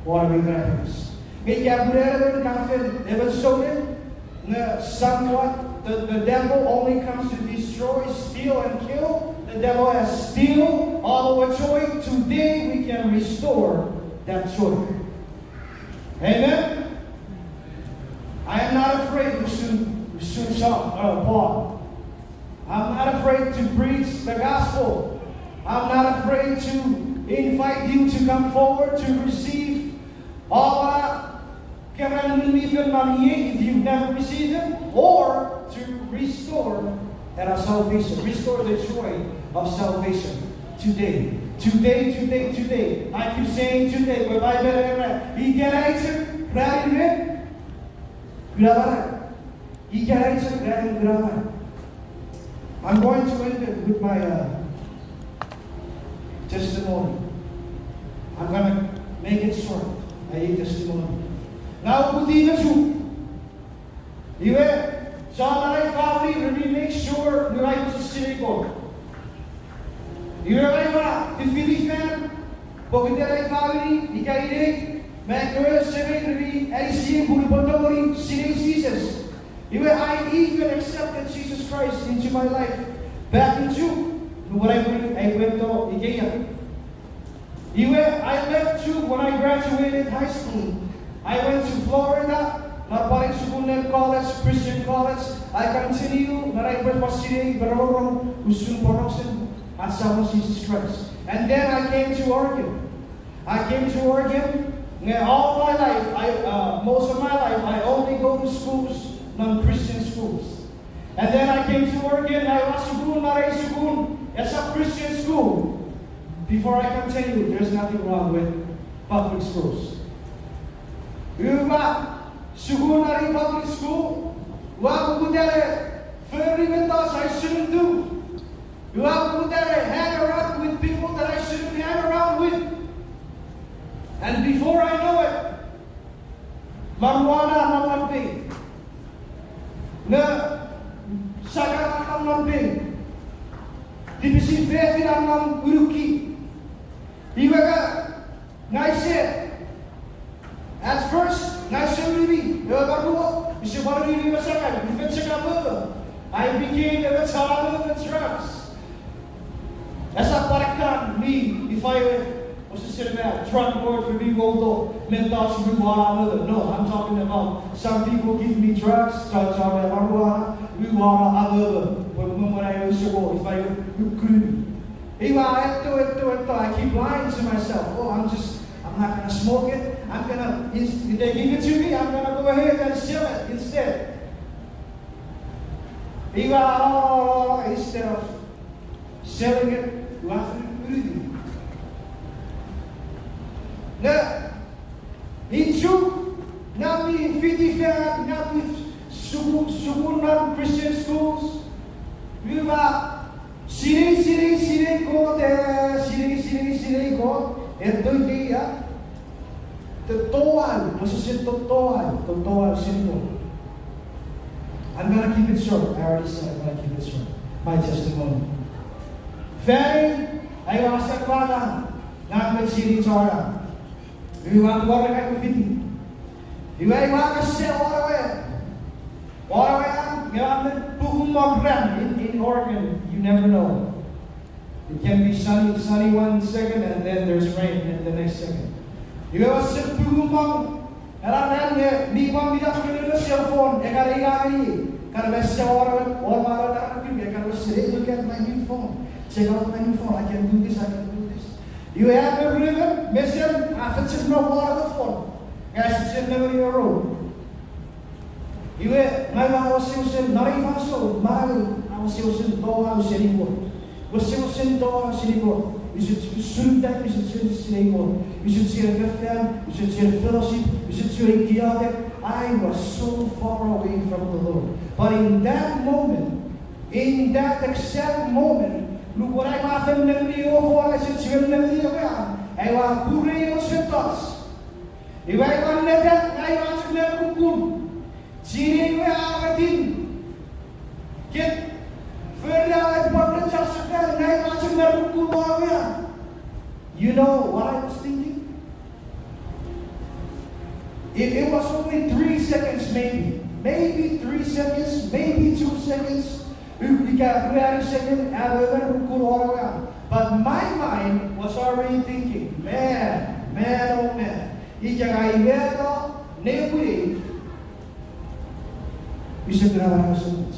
won ewe irapenges. Nge ika pun en emon ka fen, emon souneng, nge somewhat, the, the devil only comes to destroy, steal, and kill. The devil has steal all our joy. Today we can restore that joy. Amen? I am not afraid, usun, usun Sa-, uh, Paul. I'm not afraid to preach the gospel. I'm not afraid to invite you to come forward to receive all that Keran Ngun mi Fel non iei, if you've never received Him, or to restore our salvation, restore the joy of salvation today. Today, today, today. I keep saying today, but Bible era, ikenai chok ranin kunaman. Ikenai chok ranin kunaman. I'm going to end it with my, uh, testimony. I'm gonna make it short, a testimony. Ngang uputiw me Chuuk. Iwe, chon ai famini re mi make sure nge ai pwisin sinei Kot. Iwe, ai ua fifiti fan pokiten ai famini ika inei me ekkewe semei re mi anisiei pun upwe tongeni sinei Jises. Iwe, I even accepted Jesus Christ into my life back in Chuuk, nupwen ai pwe, ai pwe to ikeia. Iwe, I left Chuuk when I graduated high school. I went to Florida, non pwan sukun ren college, Christian college. I continue non ai pwe pwan sinei me rongorong usun porausen ach Samon Jesus Christ. And then I came to Oregon. I came to Oregon, nge all my life, I, uh, most of my life, I only go to schools, non-Christian schools. And then I came to Oregon, ngang ua sukun non ei sukun, esap Christian school. Before I continue, there's nothing wrong with public schools. Ua sukun non ei public school, ua poputa ne fori mettoch I shouldn't do. Ua poputa ne hang around with people that I shouldn't hang around with. And before I know it, marijuana a nom non peei. Nge sakar a nom non peei. Tipisin fefin a nom unuki. Iwe nge, ngang use, at first, ngang use unumi, ewe maruo, use pwan unumi me sakar, mi fen chok amomo. I became a chon amomo drugs. Esap pwan ekkan mi, ifa ewe, osesen me drug lord re mi wouto mettoch mi wan amomo. No, I'm talking about some people give me drugs, chon, chon, marijuana, mi wan amomo. Pwe mwen ai use wor, ifa ewe, ukuni. Iwe, etto, etto, etto, I keep lying to myself. Oh, I'm just, I'm not gonna smoke it. I'm gonna, if they give it to me, I'm gonna go ahead and sell it instead. Iwe, instead of selling it, ua fen unumi. Nge, in Chuuk, ngang mi fiti fan, ngang mi sukun, sukun non Christian schools. Ua sinei, sinei, sinei Kot, e, sinei, sinei, sinei Kot, e, to ikeia. Te toau, osesen to toau, to toau sinei Kot. I'm gonna keep it short. I already said I'm gonna keep it short. My testimony. Fan ei, ai ua sakwana, ngang me chini chora. Iwe ua tuare kai fiti. Iwe ua kese warawe. Warawe am, nge am men pukumok ran in, in Oregon, you never know. It can be sunny, sunny one second and then there's rain in the next second. Iwe ua sen pukumok, era ran nge mi pwan mi naf ngeni cell phone, e kan ei ngeni, kan mese warawe, warawe, warawe, kan mese, hey, look at my new phone. Check out my new phone. I can do this, I can do this. Iwe a me ruemon, mesen, a fetchen no warawe phone. Nge a fetchen no warawe. Iwe, ngang ua wesewesen, non ei fansoun, manau, ua wesewesen toau seni Kot. Wesewesen toau seni Kot. Use, use, use, use sinei Kot. Use chuen fefan, use chuen fellowship, use chuen iotek. I was so far away from the Lord. But in that moment, in that exact moment, nupwen ai ua fen nengeni ewe phone, use chuen nengeni ewe, ai ua pure ewe mettoch. Iwe ai ua neta, ngang ua chok ne kukkun. Chini we a wetin. Ken fori ewe department chasefan, ngang ua chok ne kukkun warawe. You know what I was thinking? It, it was only three seconds, maybe. Maybe three seconds, maybe two seconds. Ika ruanu second, a wewen kukkun warawe. But my mind was already thinking, man, man, oh man. Ika ngang ua eto nepwinei, use kuna warawe so much.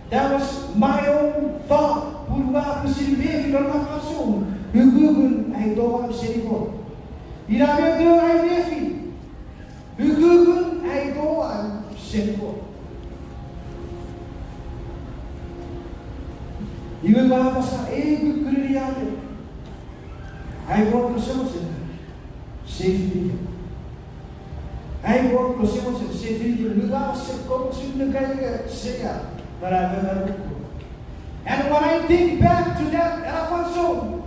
That was my own thought. Pun ua pwisin mefi non na fansoun ukukun ai toau seni Kot. Ina met ai mefi. Ukukun ai toau seni Kot. Iwe ua apasa, ei kukkun iriamen. Ai Kot, kose mochen sefinikem. Ai Kot, kose mochen sefinikem. Nupwen ua se komochun nukaike sea, but I remember. And when I think back to that, ena fansoun,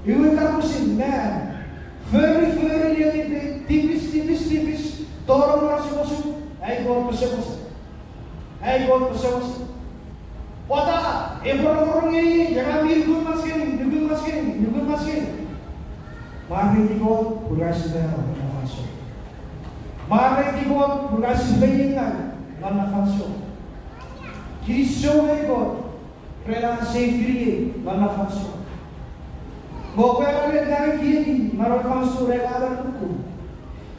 iwe kapasen, man, fori, fori, fori, tipis, tipis, tipis, Tonong non osukosuk, ai Kot kose mochen. Ai Kot kose mochen. Pwata, epwe rongorong ngeniei, ika mi nukun mach ngeni, nukun mach ngeni, nukun mach ngeni. Mwareiti Kot pun a sipwe no non na fansoun. Mwareiti Kot pun a sipwe feiengau non na fansoun. Kinisou ngeni Kot ren an sefiniei non na fansoun. Nge pwe a ren ngang ekieki non na fansoun ren an kukkun.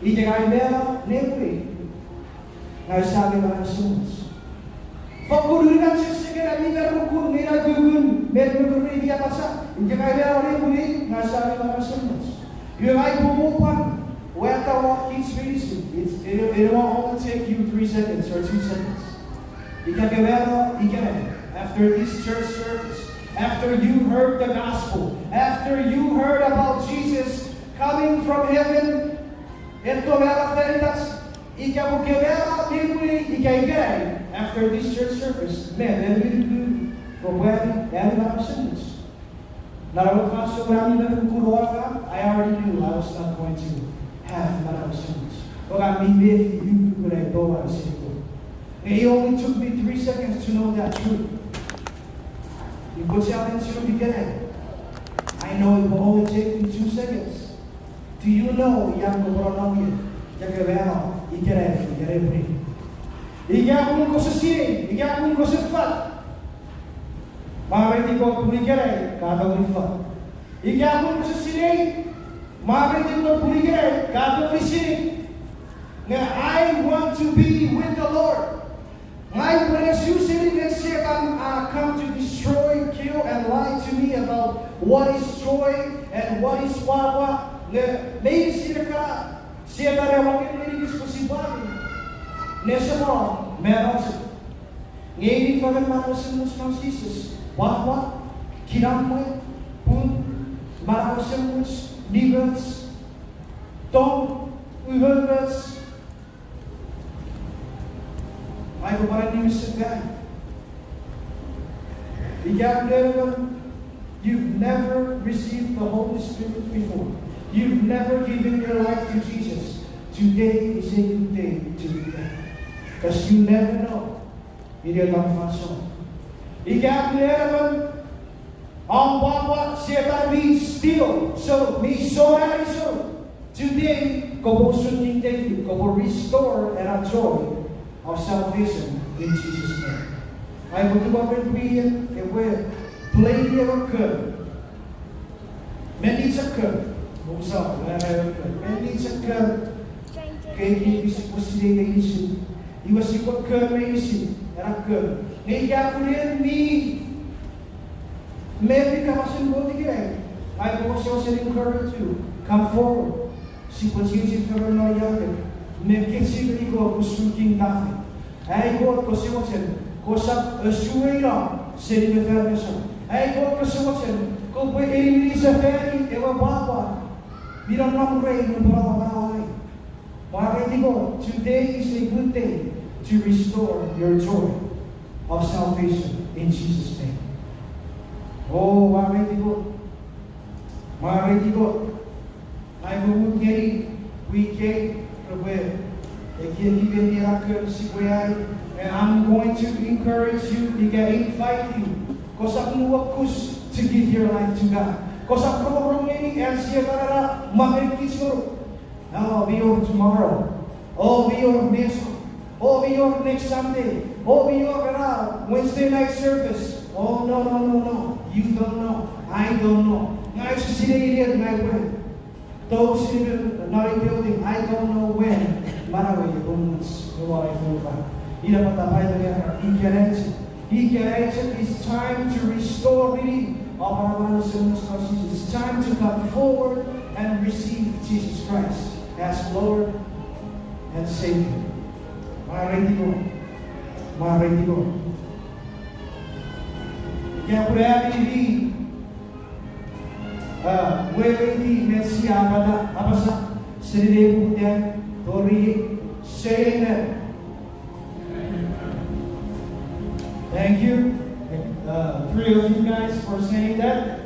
Ika ngang mano nepwinei, ngang sia mi manau esemuch. Fokkun unungat chok seken ami mi kukkun, nge ina kukkun met mi kukkun mi apasa. Ika ngang mano nepwinei, ngang sia mi manau esemuch. Iwe ngang upwe pwan wata won kich meinisin. It's, it, it will only take you three seconds or two seconds. Ika ke mano ikenai, after this church service, after you heard the gospel, after you heard about Jesus coming from heaven, etto mano fan itach, ika pwe ke mano nepwinei ika ikenai, after this church service, me, me mi kukkun, kopwe ami manau esemuch. Non ewe fansoun ami mi kukkun, I already knew I was not going to have manau esemuch. Ngang mi mefi ukukun ai powan seni Kot. And it only took me three seconds to know that truth. Upwe challenge you ikenai. I know it will only take me two seconds. Do you know, ia kopwe nonnom ie, ika ke mano ikenai ika nepwinei? Ika pun kose sinei, ika pun kose fat, mwareiti Kot pun ikenai ka tongeni fat. Ika pun kose sinei, mwareiti Kot pun ikenai ka tongeni sinei. Nge I want to be with the Lord. Ngang upwe ne su seni met Setan a come to destroy, kill, and lie to me about what is joy and what is pwapwa. Nge meinisin ekkana Setan a wor ngeni kich pwe sipwe ne sopweno me mochen. Nge iei fengen manau esemuch non Jises: pwapwa, kinamwe, pung, manau esemuch, nimoch, tong, umoumoch. Ai pwe pwan niwin sefan. Ika emon, you've never received the Holy Spirit before, you've never given your life to Jesus, today is a good day to do that. Because you never know ika non fansoun. Ika emon, om pwapwa, Setan mi steal, so mi sona iso. Today, kopwe usun King David, kopwe restore ena joy of salvation in Jesus' name. Ai pwe tumor ren pwien epwe play ewe kon. Meni chok kon. Meni chok kon. Keiki mi sipwe sinei meinisin. Iwe sipwe kon meinisin ena kon. Nge ika pun en mi mefi kapasen Kot ikenai, ai pwe kose mochen encourage you, come forward. Sipwe chiechi fengen non iotek me kechiw ngeni Kot usun King David. Ai Kot, kose mochen kosap asuweino seni me fan mesom. Ai Kot, kose mochen kopwe eniwini sefani ewe pwapwa mi nonnom rei nupwen a pwapwa ai. Mwareiti Kot, today is a good day to restore your joy of salvation in Jesus' name. Oh, mwareiti Kot. Mwareiti Kot. Ai pwe mut ngeni pwi kei repwe ekieki ngeni ena kon sipwe ani, and I'm going to encourage you, ika invite you. Kosap nuokus to give your life to God. Kosap rongorong ngeni an Setan ena manauen kich ngonuk. Oh, mi wor tomorrow. Oh, mi wor next. Oh, mi wor next Sunday. Oh, mi wor ena Wednesday night service. Oh, no, no, no, no. You don't know. I don't know. Ngang use sinei inet ngang epwe tou seni non ei building. I don't know when manauei epwe much. Ewa, I feel fine. Ina pwata Paipen a era, ikenai chok. Ikenai chok, it's time to restore, meaning, our Lord and Savior Jesus. It's time to come forward and receive Jesus Christ as Lord and Savior. Mwareiti Kot. Mwareiti Kot. Ika pwe ami mi, uh, weweiti met sia apasa, apasa seni nepoputan, tori, say amen. Thank you, uh, three of you guys, for saying that.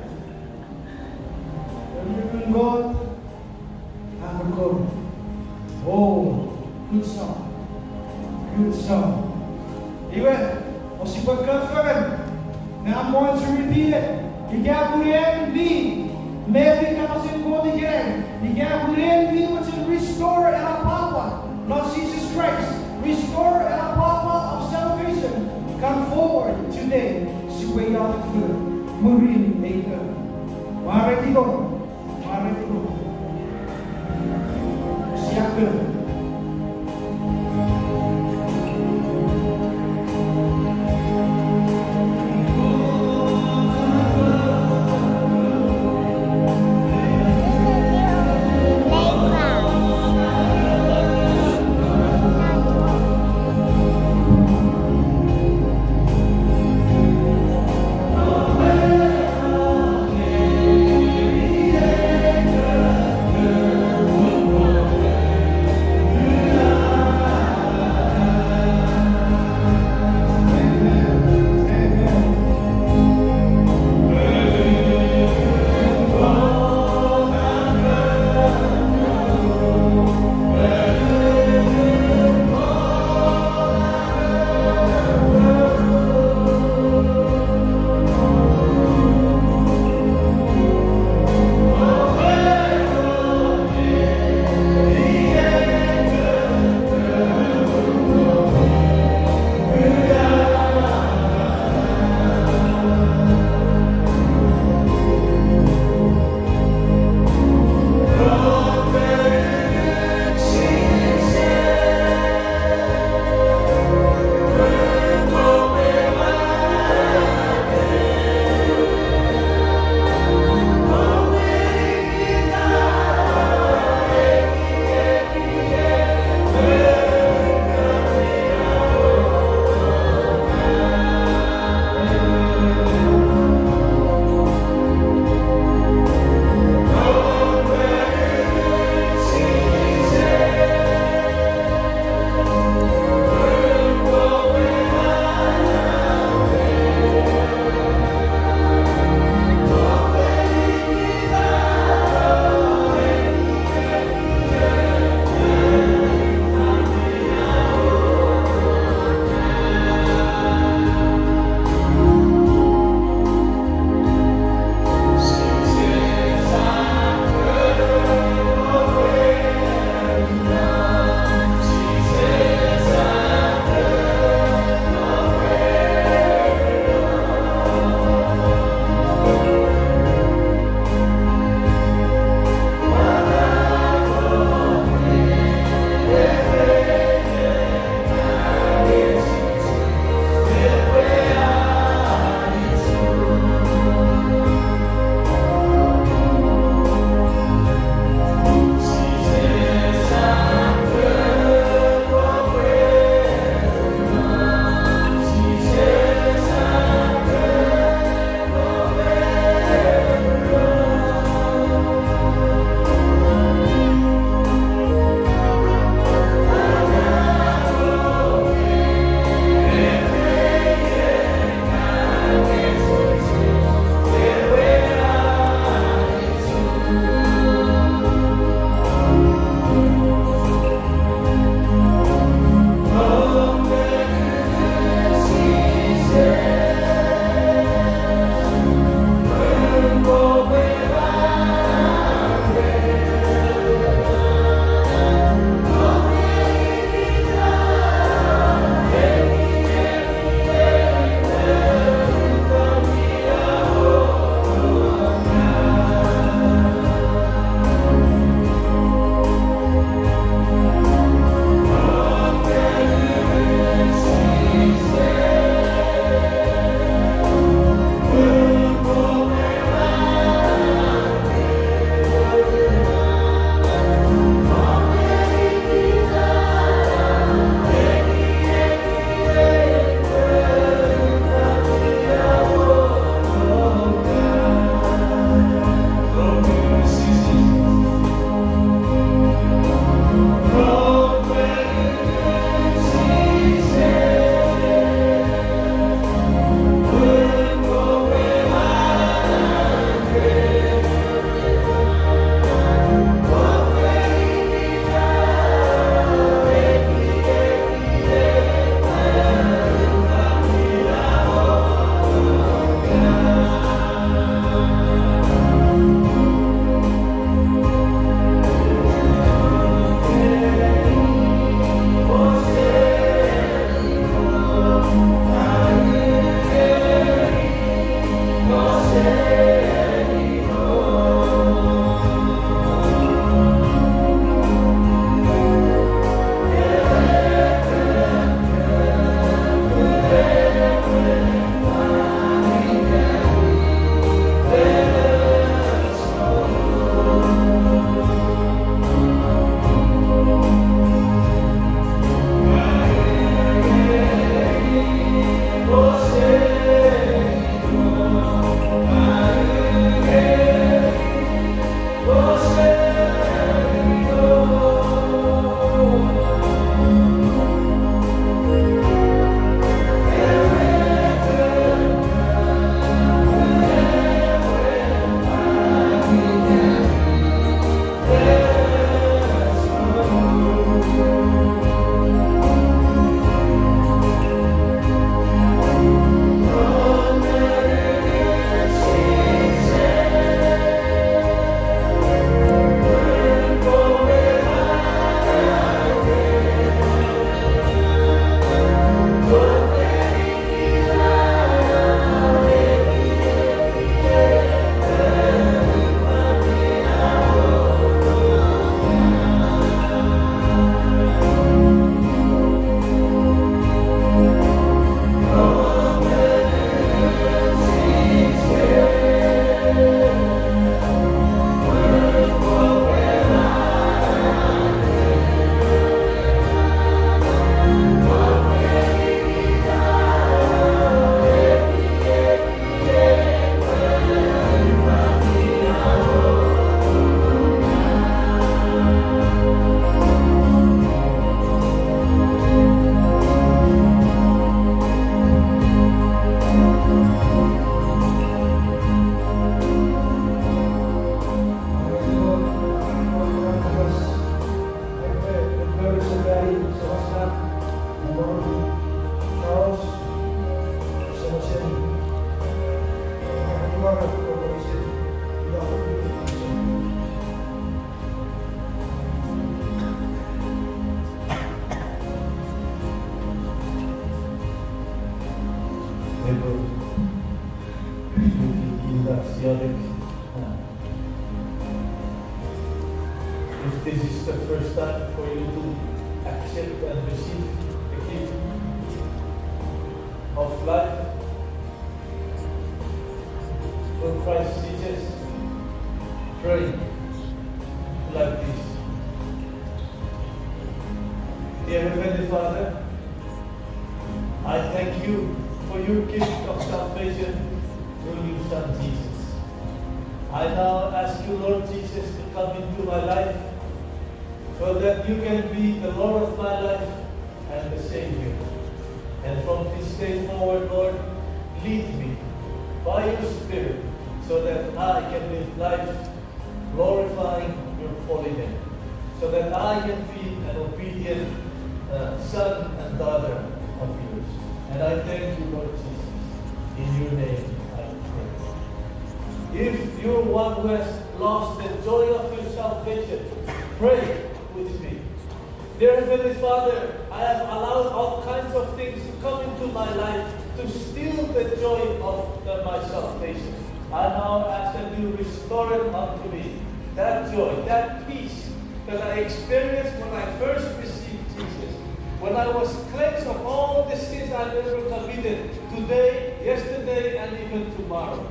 Everyone, God, I'm a God. Oh, good Good song. Iwe, osipwe kafengen. Now I'm going to repeat it. Ika pun en mi, mefi kapasen Kot ikenai. Ika pun en mi mochen restore ena pwapwa non Jesus Christ, restore ena pwapwa of salvation, come forward today. Sipwe iotek fengen mwirin ei kon. Mwareiti Kot. Mwareiti Kot. Sia kon. Neighbor, you can give that siarik. If this is the first time for you to accept and receive the gift of life through Christ Jesus, pray like this. Dear Heavenly Father, I thank you for your gift of salvation through your Son Jesus. I now ask you, Lord Jesus, to come into my life so that you can be the Lord of my life and the Savior. And from this day forward, Lord, lead me by your Spirit so that I can live life glorifying your holy name, so that I can be an obedient uh, son and daughter of yours. And I thank you, Lord Jesus. In your name I pray. If you're one who has lost the joy of your salvation, pray with me. Dear Heavenly Father, I have allowed all kinds of things to come into my life to steal the joy of the, my salvation. I now ask that you restore it unto me, that joy, that peace that I experienced when I first received Jesus, when I was cleansed of all the sins I've ever committed, today, yesterday, and even tomorrow.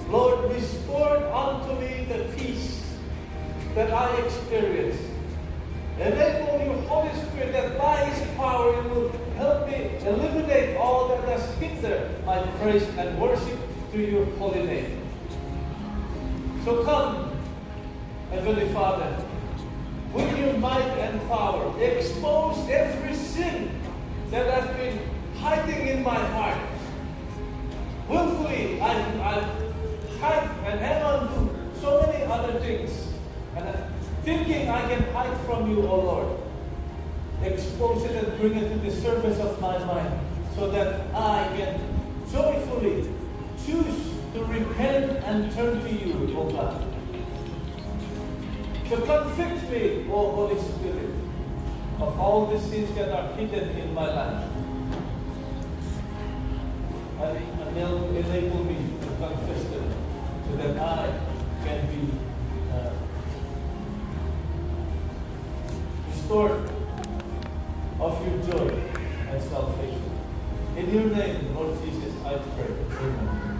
Lord, restore unto me the peace that I experience. Enable your Holy Spirit that by his power it will help me eliminate all that has hindered my praise and worship to your holy name. So come, Heavenly Father, with your might and power, expose every sin that has been hiding in my heart. Willfully, I, I hide and hang on to so many other things, and I'm thinking I can hide from you, O Lord. Expose it and bring it to the surface of my mind so that I can joyfully choose to repent and turn to you, O God. To convict me, O Holy Spirit, of all the sins that are hidden in my life. And enable me to confess them so that I can be uh, restored of your joy and salvation. In your name, Lord Jesus, I pray. Amen.